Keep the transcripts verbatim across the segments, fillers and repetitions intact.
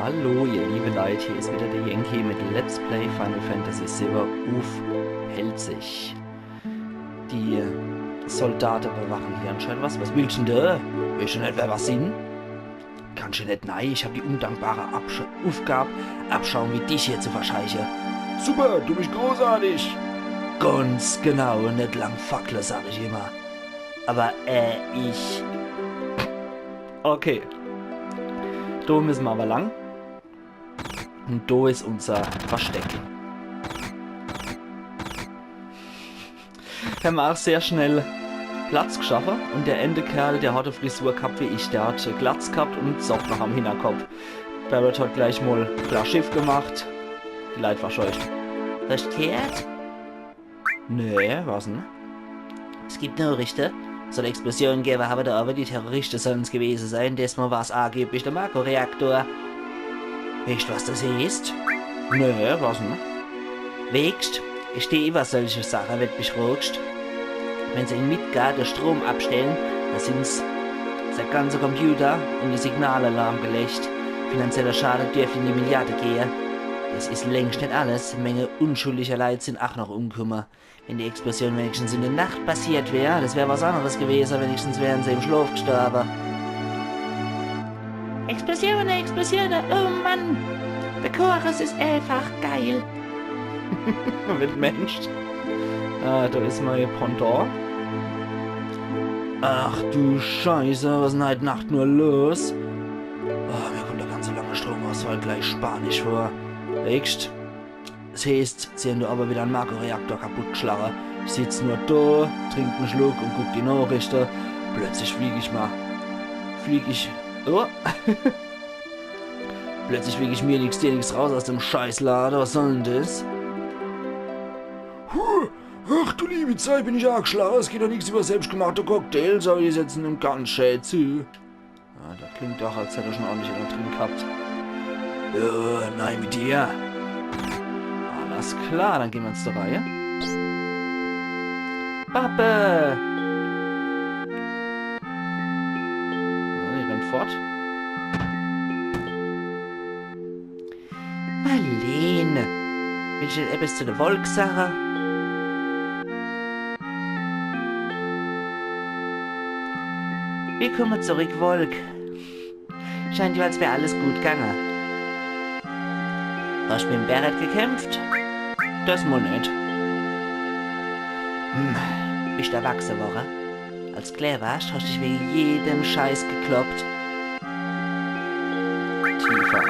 Hallo, ihr liebe Leute, hier ist wieder der Yankee mit Let's Play Final Fantasy sieben uff Pälzisch. Die Soldate bewachen hier anscheinend was. Was willst denn du? Weescht du net, wer was sin? Kannst du net, nei, ich hab die undankbare Absch Uffgab, abschauen wie dich hier zu verscheiche. Super, du bist großartig! Ganz genau, net lang fackle, sag ich immer. Aber, äh, ich Okay. Do müsse mer aber lang. Und do is unser Versteck. Hämmer auch sehr schnell Platz geschaffe. Und der ende Kerl, der hat e Frisur gehabt wie ich. Der hat Glatz gehabt und Zopf noch am Hinterkopf. Barret hat gleich mal klar Schiff gemacht. Die Leit verscheucht. Hast gehört? Nee, was denn? Es gibt Nachrichte. Soll Explosionen gebe, aber da aber die Terroristen sollen's gewese sein. Desmal war's angeblich der Mako-Reaktor. Weescht, was das heißt? Nee, was denn? Weescht, ich steh über solche Sache, wenn mich fragst. Wenn se in Midgar de Strom abstellen, da sin's der ganze Computer und die Signale lahmgelegt. Finanzieller Schade dürft in die Milliarde gehe. Das is längst net alles. Menge unschuldiger Leit sin ach noch umkumme. Wenn die Explosion wenigstens in der Nacht passiert wär, das wär was anderes gewese. Wenigstens wären se im Schlaf gestorbe. Explosione, Explosione, oh Mann. Der Chorus is einfach geil. Mit Mensch. Ah, da is mein Pendant. Ach du Scheiße, was is denn heit Nacht nur los? Oh, mir kommt der ganze lange Stromausfall gleich spanisch vor. Weescht, das heißt, sie hän do aber wieder en Mako-Reaktor kaputt geschlache. Ich sitz nur do, trink en Schluck und guck die Nachrichte. Plötzlich flieg ich mal. Flieg ich. Oh. Plötzlich flieg ich mir nix, dir nix raus aus dem Scheißlade. Was soll denn das? Huh. Ach du liebe Zeit, bin ich angeschlache. Es geht doch nix über selbstgemachte Cocktails, aber die setzen em ganz schä zu. Ja, das klingt doch, als hätt er schon ordentlich einen drin gehabt. Ja, nein, mit dir. Alles klar, dann gehen wir uns zur Reihe. Pappe! Ja, die rennt fort. Marlene, willst du etwas zu der Wolk sagen? Willkommen zurück, Wolk. Scheint ja, als wär alles gut gegangen. Hast mit dem Barret gekämpft? Das mal nicht. Hm, bist erwachsen worden. Als klä warst, hast dich wegen jedem Scheiß gekloppt. Tifa.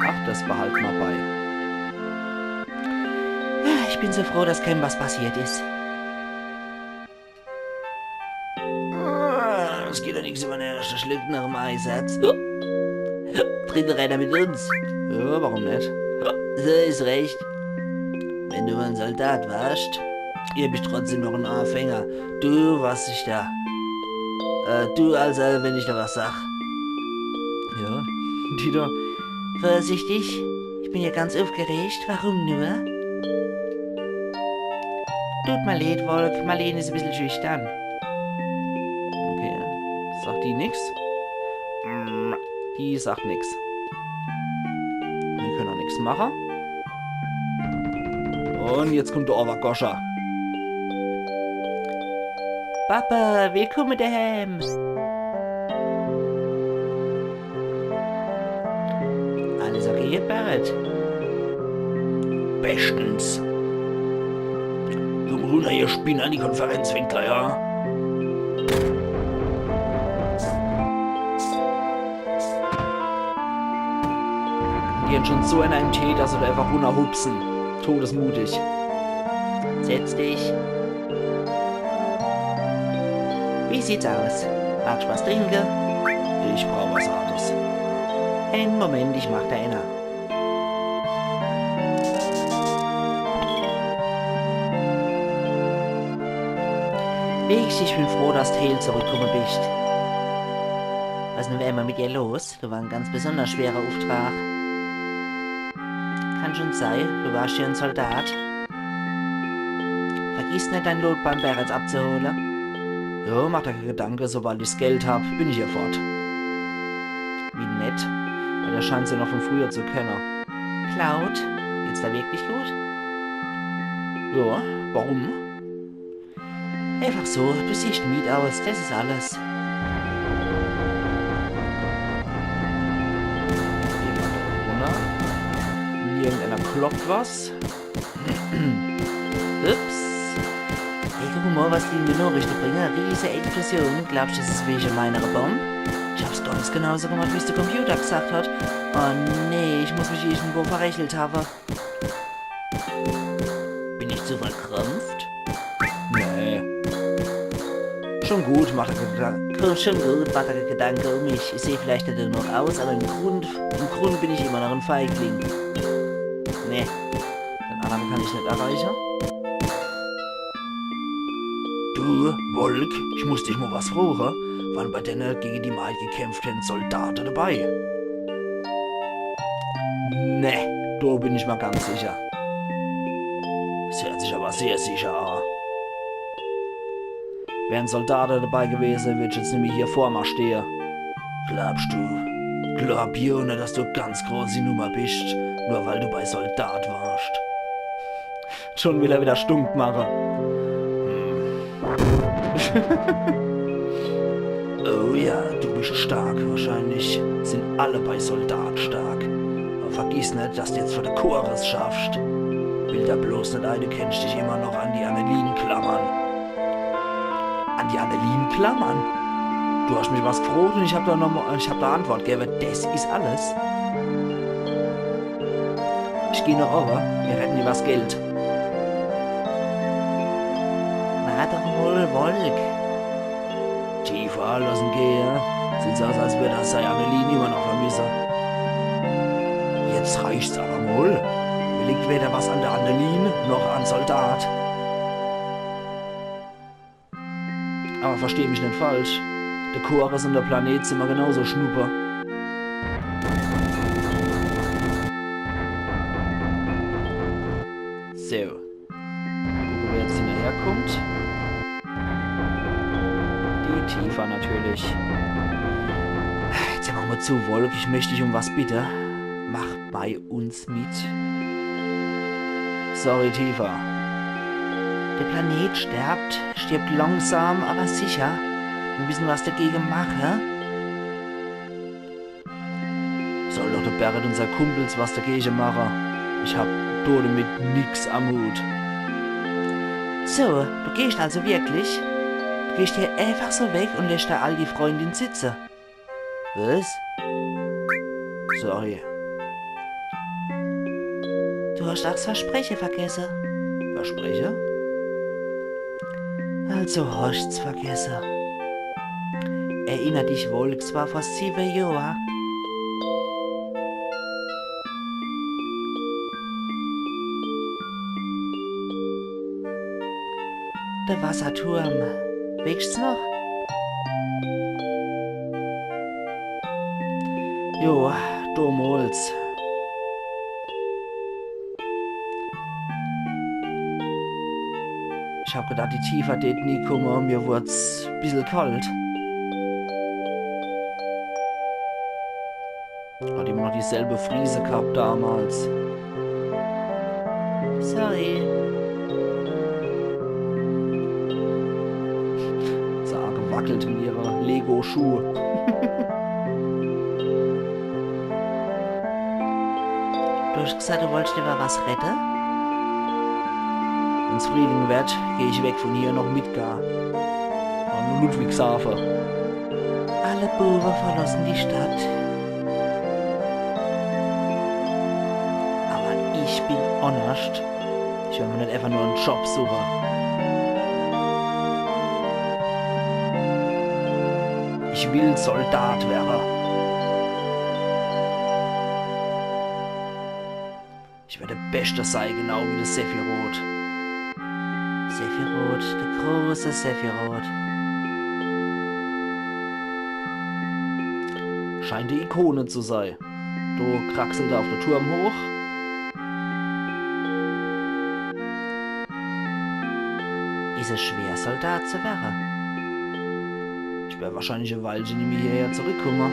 Ach, das behalt mal bei. Ich bin so froh, dass keinem was passiert ist. Ah, es geht doch nichts über den ersten Schluck nach dem Einsatz. Trink doch einer mit uns. Ja, warum nicht? So ist recht. Wenn du ein Soldat warst, hier bist trotzdem noch ein Anfänger. Du, was ich da. Äh, du, also, wenn ich da was sag. Ja, die da. Vorsichtig, ich bin ja ganz aufgeregt. Warum nur? Tut mir leid, Wolk. Marlene ist ein bisschen schüchtern. Okay, sagt die nix? Mm, die sagt nix. Die können auch nix machen. Und jetzt kommt der Obergoscher. Papa, willkommen daheim. Alles okay, Barret? Bestens. Komm runter, ihr Spinner, die Konferenzwinkler, ja? Die haben schon so einer im Tee, dass sie da einfach runterhupsen. Todesmutig. Setz dich. Wie sieht's aus? Magst was trinken? Ich brauch was Hartes. Einen Moment, ich mach da einer. Wenigstens, ich bin froh, dass du heil zurückgekommen bist. Was ist denn immer mit dir los? Das war ein ganz besonders schwerer Auftrag. Kann schon sein, du warst ja ein Soldat. Vergiss nicht, dein Lot beim Barret abzuholen. Ja, mach dir keine Gedanken, sobald ich's Geld hab, bin ich hier fort. Wie nett. Der scheint's jo noch vun frieher zu kenne. Cloud, geht's der wirklich gut? Jo, warum? Einfach so, du siehscht mied aus, des is alles. Gehn mer do runner. Irgendeiner kloppt was. Ups. Hey, guck mol, was die in de Norichte bringe. Riese Explosion. Glaabscht, des is wege meiner Bomb? Ich hab's ganz genauso gemacht, wie's de Computer gesagt hat. Oh nee, ich muss mich irgendwo verrechelt hawwe. Bin ich zu verkrampft? Nee. Schon gut, mach der Gedan-, schon gut, mach der Gedanke um mich. Ich seh vielleicht net nur aus, awwer im Grund, im Grund bin ich immer noch en Feigling. Nee, den annere kann ich net erreiche. Du, Wolk, ich muss dich mol was froche. Ware bei denne, gege die mer heit gekämpft hän, Soldate dabei? Nee, do bin ich mer ganz sicher. Des hört sich awwer sehr sicher a. Wären Soldate dabei gewese, würd ich jetzt nimmi hier vor mer stehe. Glaabscht du? Glaab jo net, dass du ganz großi Nummer bischt, nur weil du bei Soldat warscht. Schon will er widder stunk mache. Hm. Oh ja, du bischt stark. Wahrscheinlich sin alle bei Soldat stark. Awwer vergiss net, dass du jetzt vor de Chorus schaffscht. Bild der bloß net ei, du kennscht dich immer noch an die Annelien klammere. An die Annelien klammere? Du hascht mich was gefrocht un ich hab der noch, ich hab der Antwort gewwe. Des is alles. Ich geh noch owwe. Mir redde iwwers Geld. Na doch mol, Wolk. Tifa, loss en gehe. Sieht so aus, als würd er sei Annelien immer noch vermisse. Jetzt reicht's awwer mol. Mir liegt weder was an der Annelien noch an Soldat. Awwer versteh mich net falsch. De Chorus un de Planet sin mer genauso schnuppe. So. Gucke, wer jetzt hinnerher kummt. Die Tifa natürlich. Jetzt hör mol zu, Wolk, ich möcht dich um was bitte. Mach bei uns mit. Sorry, Tifa. De Planet sterbt, stirbt langsam, awwer sicher. Mir misse was dagege mache. Soll doch de Barret un sei Kumpels was dagege mache. Ich hab do demit nix am Hut. So, du gehscht also wirklich? Du gehscht hier einfach so weg un lässt do all die Freundin sitze? Was? Sorry. Du hascht ach 's Verspreche vergesse. Verspreche? Also hascht's vergesse. Erinner dich, Wolk, 's war vor siwwe Johr. De Wasserturm. Weescht's noch? Jo, domols. Ich hab gedacht, die Tifa dät nie kumme, mir wurd's bissel kalt. Hat immer noch dieselbe Frise gehabt damals. Sorry. So gewackelt mit ihre Lego-Schuhe. Du hast gesagt, du wolltest über was reden? Wenn's Frühling wird, geh ich weg von hier nach Midgar. An Ludwigshafen. Alle Buben verlassen die Stadt. Aber ich bin annerscht. Ich will mir nicht einfach nur einen Job suchen. Ich will Soldat werden. Ich werde der Beste sein, genau wie der Sephiroth. Sephiroth, der große Sephiroth. Scheint die Ikone zu sein. Du kraxelst auf den Turm hoch. Ist es schwer, Soldat zu werden? Ich werde wahrscheinlich eine Weile nicht mehr hierher zurückkommen.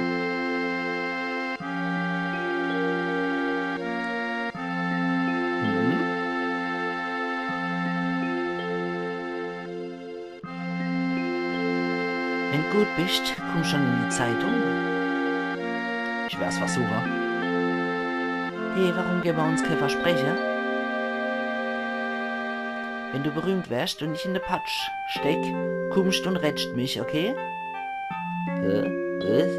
Gut bist, kummst schon in die Zeitung? Ich werd's versuche. Hey, warum gewwe mer uns kee Verspreche? Wenn du berühmt werscht und ich in de Patsch steck, kummst und rettscht mich, okay? Hä? Was?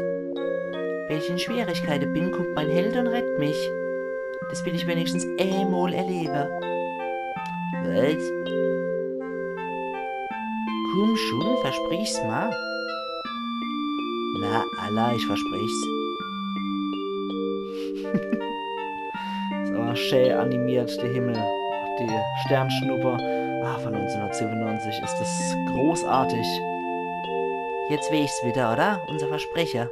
Wenn ich in Schwierigkeite bin, kummt mein Held und rett mich. Das will ich wenigstens emol erlewe. Was? Kumm schon, versprich's mer. Na, alla, ich versprich's. Is awwer schä animiert, de Himmel. Die Sternschnuppe. Ah, von neunzehnhundertsiebenundneunzig is das großartig. Jetzt weeß ich's wieder, oder? Unser Verspreche.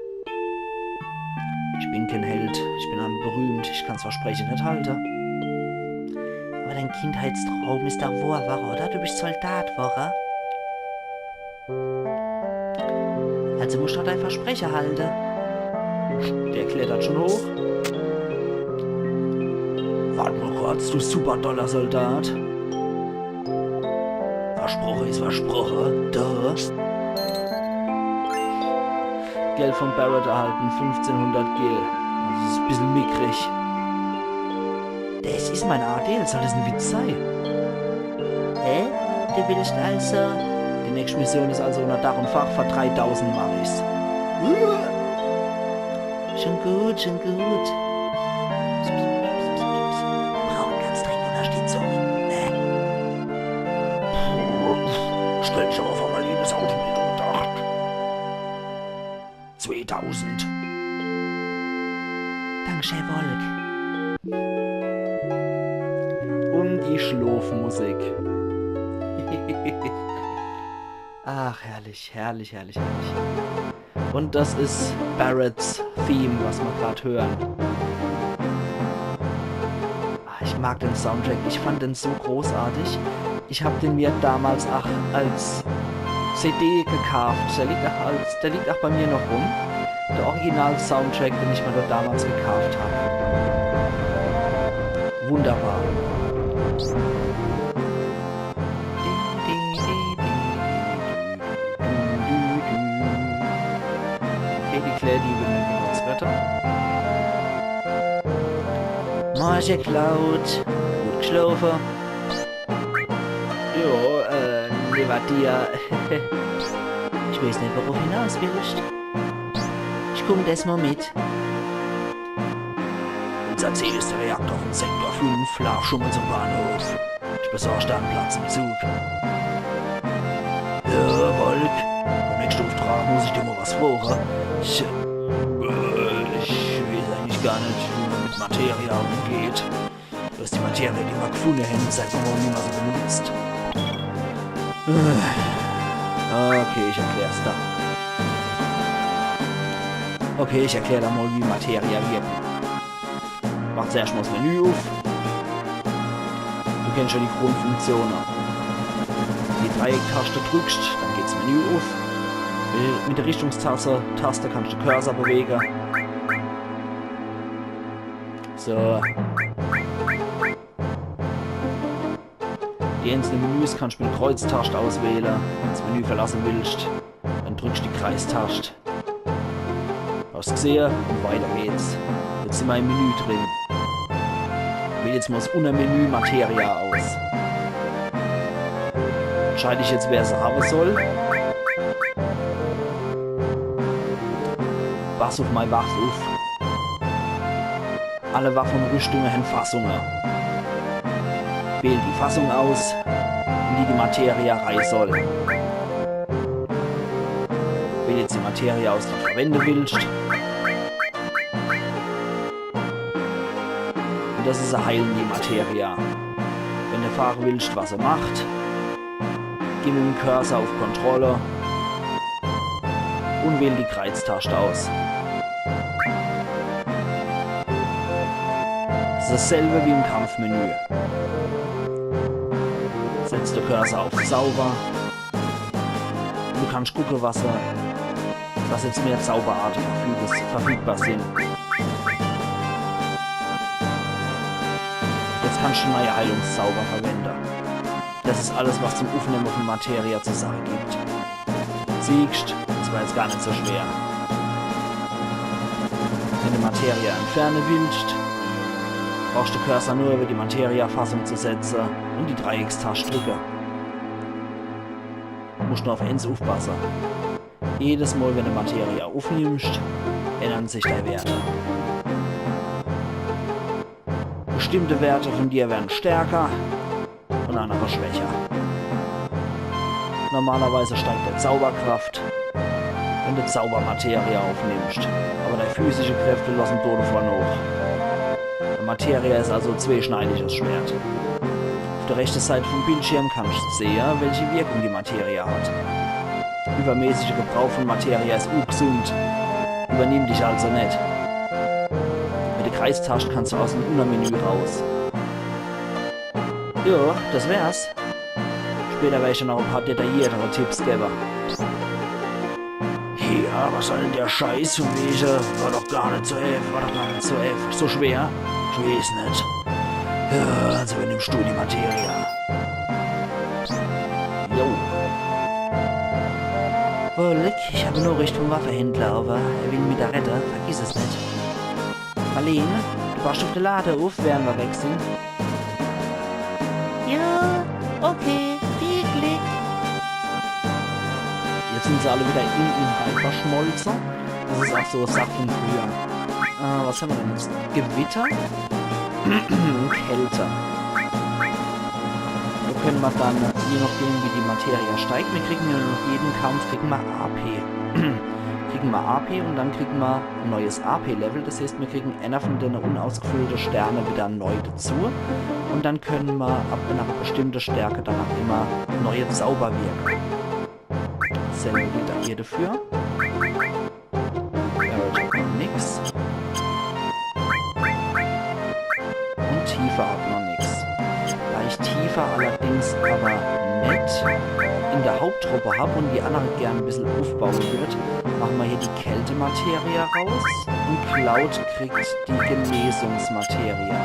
Ich bin kee Held, ich bin aa berühmt, ich kann's Verspreche net halte. Awwer dein Kindheitstraum is doch wohr worre, oder? Du bist Soldat worre. Also musst du dein Verspreche halte. Der klettert schon hoch. Wart mol kurz, du super doller Soldat. Versproche is versproche. Da. Geld von Barret erhalten, fünfzehnhundert Gil. Das is e bissel mickrig. Das is mein Adel, soll das en Witz sei? Hä? Du willst also? Die nächste Mission is also unter Dach und Fach, für dreitausend mach ich's. Schon gut, schon gut. Brauchen ganz dringend Unterstützung. Ne? Stell dich aber vor, mein liebes Auto mit Obacht. Zweitausend. Dankeschön, Wolk. Und die Schlafmusik. Ach, herrlich, herrlich, herrlich, herrlich. Und das is Barrets Theme, was mer grad hören. Ah, ich mag den Soundtrack, ich fand den so großartig. Ich hab den mir damals ach als C D gekauft. Der liegt ach als, der liegt ach bei mir noch rum. Der Original-Soundtrack, den ich mir dort damals gekauft hab. Wunderbar. Okay, die Claire, die übernimmt uns weiter. Morje, Cloud. Gut geschlofe. Jo, äh, lieber dir. Ich weeß net, worauf du hinaus willst. Ich kumm des mol mit. Unser Ziel is de Reaktor von Sektor fünf. Laaf schon mol zum Bahnhof. Ich besorg dir en Platz im Zug. Ja, Wolk, beim nächschte Auftrag muss ich dir mol was froche. Ich, äh, ich weeß eigentlich gar net, wie mer mit Materia umgeht. Du hast die Materie, die mer gefunne hen, sag mol, wie mer se benutzt. Okay, ich erklär's dir. Okay, ich erklär dir mol, wie Materia wirkt. Mach zuerscht mol s Menü uff. Du kennst schon die Grundfunktione. Wenn du die Dreieck-Tascht drückst, dann geht's Menü uff. Mit der Richtungstaste, Taste kannst de Cursor bewege. So. Die einzelne Menüs kannst mit Kreuztascht auswähle, wenn du s Menü verlasse willst. Dann drückst du die Kreistascht. Hast gesehe? Und weiter geht's. Jetzt sin mer im Menü drin. Wähl jetzt mol s Untermenü Materia aus. Entscheid dich jetzt, wer se hawwe soll. Pass uff mei Waff uff. Alle Waffe un Rüschtunge hen Fassunge. Wähl die Fassung aus, in die die Materia rei soll. Wähl jetzt die Materia aus, die du verwende willst. Un des is e heilende Materia. Wenn du erfahre willst, was se macht, geh mit em Cursor uff Kontrolle un wähl die Kreiztascht aus. Des is dasselbe wie im Kampfmenü. Setz de Cursor uff Zauber. Du kannst gucke, was, äh, was jetzt mehr Zauberarte verfüg-, verfügbar sin. Jetzt kannst du neie Heilungszauber verwende. Des is alles, was zum Uffnemme vun Materia zur Sach gibt. Siehst, des War jetzt gar net so schwer. Wenn de Materia entferne willscht, brauchscht de Cursor nur iwwer die Materia-Fassung zu setze un die Dreieckstascht drücke. Muscht nur uff eens uffpasse. Jedes Mol, wenn de Materia uffnimmscht, ännern sich dei Werte. Bestimmte Werte vun dir werre stärker un annere schwächer. Normalerweis steigt dei Zauberkraft, wenn de Zaubermateria uffnimmscht, awwer dei physische Kräfte losse do devor nooch. De Materia is also e zweeschneidiges Schwert. Uff de rechte Seit vum Bildschirm kannscht sehe, welche Wirkung die Materia hat. Iwwermäßige Gebrauch vun Materia is ungesund. Iwwernimm dich also net. Mit de Kreistascht kannscht aus em Unnermenü raus. Jo, des wär's. Später werr ich dann noch e paar detailliertere Tipps gewwe. Ja, was soll dann de Scheiß vun wege? War doch gar net so eff-, war doch gar net so eff-, so schwer. Ich weeß net. Ja, also wenn im Studio Materia. Jo. Volk, ich hab e Noricht vum Waffehändler, awwer er will mich do rette. Vergiss es net. Marlene, du passt uff de Lade uff, während mer weg sin. Ja, okay, viel Glick. Jetzt sin se alle widder in ihn reinverschmolze. Des is ach so e Sach vun frieher. Äh, was hammer dann jetzt? Gewitter? Kälte. Do kenne mer dann, je nochdem wie die Materia steigt, mir kriegen jo noch jeden Kampf, kriegen mer A P. Kriegen mer A P un dann kriegen mer e neies A P-Level. Des heißt, mir kriegen eener vun dene unausgefüllte Sterne widder nei dezu. Un dann kenne mer ab eener bestimmte Stärke dann ach immer neie Zauber wirke. Selbe gilt ach hier dafür. Barret hat noch nix. Un Tifa hat noch nix. Da ich Tifa allerdings awwer net in de Haupttrupp hab un die annere gern e bissel uffbaue würd, mache mer hier die Kältemateria raus un Cloud kriegt die Genesungsmateria.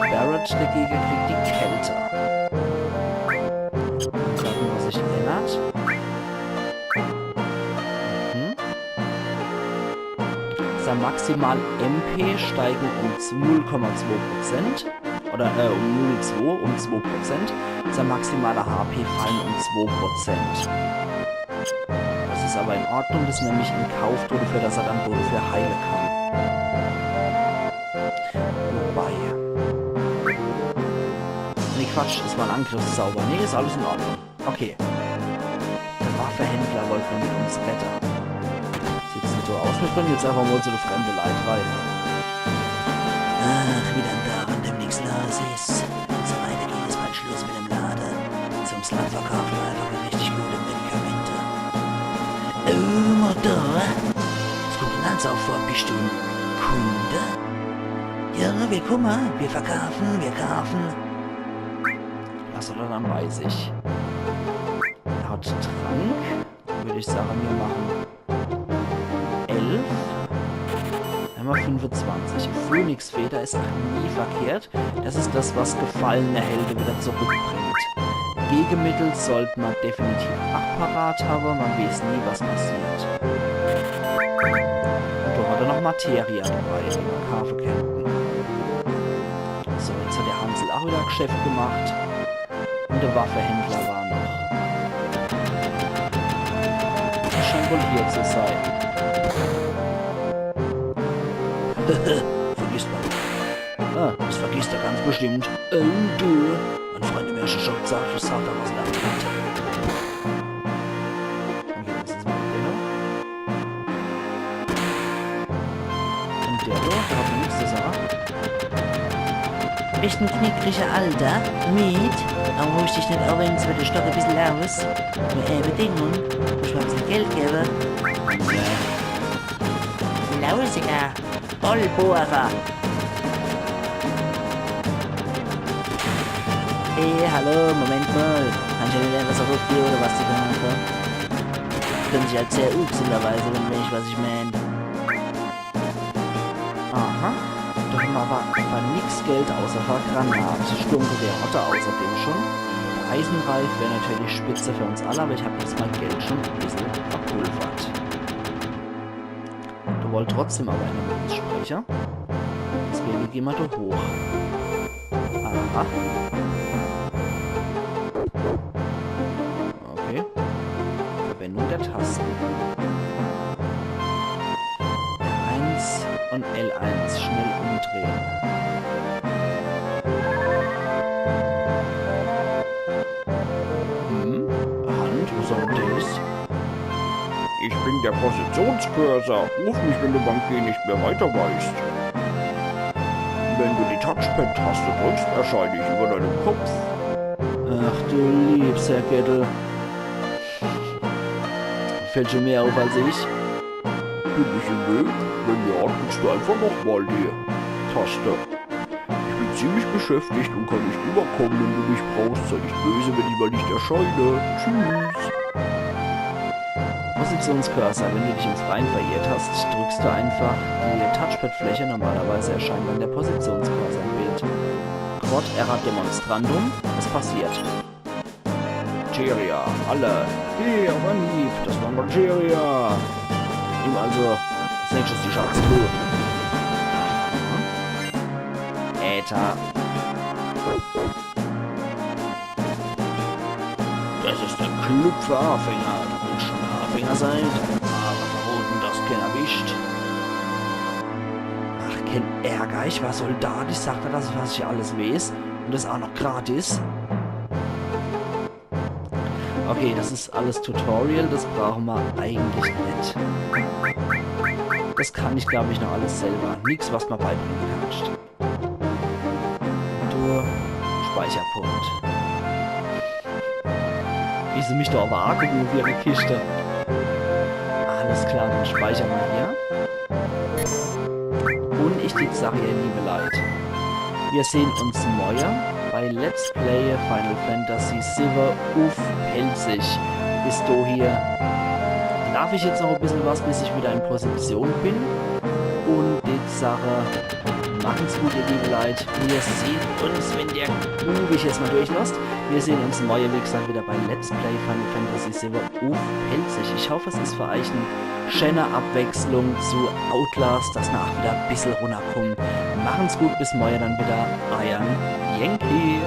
Barret dagege kriegt die Kälte. Mal gucke, was sich ännert. Mhm. Sei maximal M P steigen um null Komma zwei Prozent. Oder, äh, um null Komma zwei, um zwei Prozent. Sei maximale H P fallen um zwei Prozent. Des is awwer in Ordnung, des nemme ich in Kauf, dafür, dass er dann dafür heile kann. Wobei. Nee, Quatsch, des war en Angriffszauber. Nee, is alles in Ordnung. Okay. De Waffehändler wollt mer mit uns rette. Sieht's net so aus, mir kenne jetzt äfach mol zu de fremde Leit rei. Ach, wie dann do un demnächst los is. Wenn's so weitergeht, is bald Schluss mit dem Lade. Zum Slot verkaafe mer äfach die richtig gute Medikamente. Oh, Mutter. Was kummt dann als uff vor? Bischt du en Kunde? Ja, mir kumme, mir verkaafe, mir kaafe. Was hat er dann bei sich? Er hat Trank. Dann würd ich sage, mir mache elf. Dann hämmer fünfezwanzig. Phönixfeder is ach nie verkehrt. Des is des, was gefallene Helde widder zurückbringt. Gegemittel sollt mer definitiv ach parat hawwe. Mer weeß nie, was passiert. Un do hat er noch Materia debei, die mer kaafe kennte. So, jetzt hat de Hansel ach widder Geschäft gemacht. Un de Waffehändler war noch. Die scheint wohl hier zu sei. Vergisst mer. Ah, des vergisst er ganz bestimmt. Oh, du. Mein Freund im Ersche Schock sagt, was sagt er, was er hat. Okay, des is mit dem Beno. Un der do, der hat nix zu sage. Echt en knickriger Alter, mied, awwer ruhig dich net uff, jetzt werd de Stock e bissel aus. Nur ee Bedingung, du muscht mer e bissel Geld gewwe. Lausiger Vollbohrer. Hey, hallo, Moment mol. Kannscht du net äfach so ruff gehe, oder was, du Kanake? Des hört sich halt sehr ungesund an, wenn du weescht, was ich mään. Aha. Do hämmer awwer, awwer nix Geld außer fer Granate. Sturmgewehr hat er außerdem schun. Eisenreif wär natürlich spitze für uns alle, aber ich hab jetzt mein Geld schon e bissel verpulvert. Do wollt trotzdem aber ener mit uns spreche. Deswege geh mer do hoch. Aha. Okay. Verwendung der Tasten. R eins und L eins. Schnell umdrehen. Hm? Hand, was soll denn das? Ich bin der Positionscursor. Ruf mich, wenn du beim Gehen nicht mehr weiter weißt. Wenn du die Touchpad-Taste drückst, erscheine ich über deinem Kopf. Ach du liebser Gockel. Fällt schon mehr auf als ich. Bin ich im Weg? Wenn ja, drückst du einfach nochmal die Taste. Ich bin ziemlich beschäftigt und kann nicht überkommen, wenn du mich brauchst. Sei nicht böse, wenn ich mal nicht erscheine. Tschüss. Positionscursor. Wenn du dich im Freien verirrt hast, drückst du einfach die Touchpad-Fläche. Normalerweise erscheint dann der Positionscursor im Bild. Quod erat demonstrandum. Es passiert. Cheeria, alle. Hey, auf Anhieb, das war mal Cheeria. Nimm also als nächstes die Schatztruhe. Äther. Das ist der Club für Anfänger. Du willst schon Anfänger sein? Aber verroten, dass keiner erwischt. Ach, kein Ärger, ich war Soldat, ich sag dir das, was ich alles weiß. Und das auch noch gratis. Okay, das ist alles Tutorial, das brauchen wir eigentlich nicht. Das kann ich, glaube ich, noch alles selber. Nix, was man beibringen kannst. Du, Speicherpunkt. Wie sie mich da aber angucken wie eine Kiste. Alles klar, dann speichern wir hier. Und ich die Sache, ihr liebe Leute. Wir sehen uns morgen bei Let's Play Final Fantasy sieben uff Pälzisch. Bis dahin darf ich jetzt noch ein bisschen was, bis ich wieder in Position bin. Und die Sache, machen's gut, ihr liebe Leute. Wir sehen uns, wenn der Bub mich jetzt mal durchlässt. Wir sehen uns morgen, wie gesagt, wieder bei Let's Play Final Fantasy sieben uff Pälzisch. Ich hoffe, es ist für euch eine schöne Abwechslung zu Outlast, dass wir auch wieder ein bisschen runterkommen. Machen's gut, bis morgen dann wieder. Euer Yankee.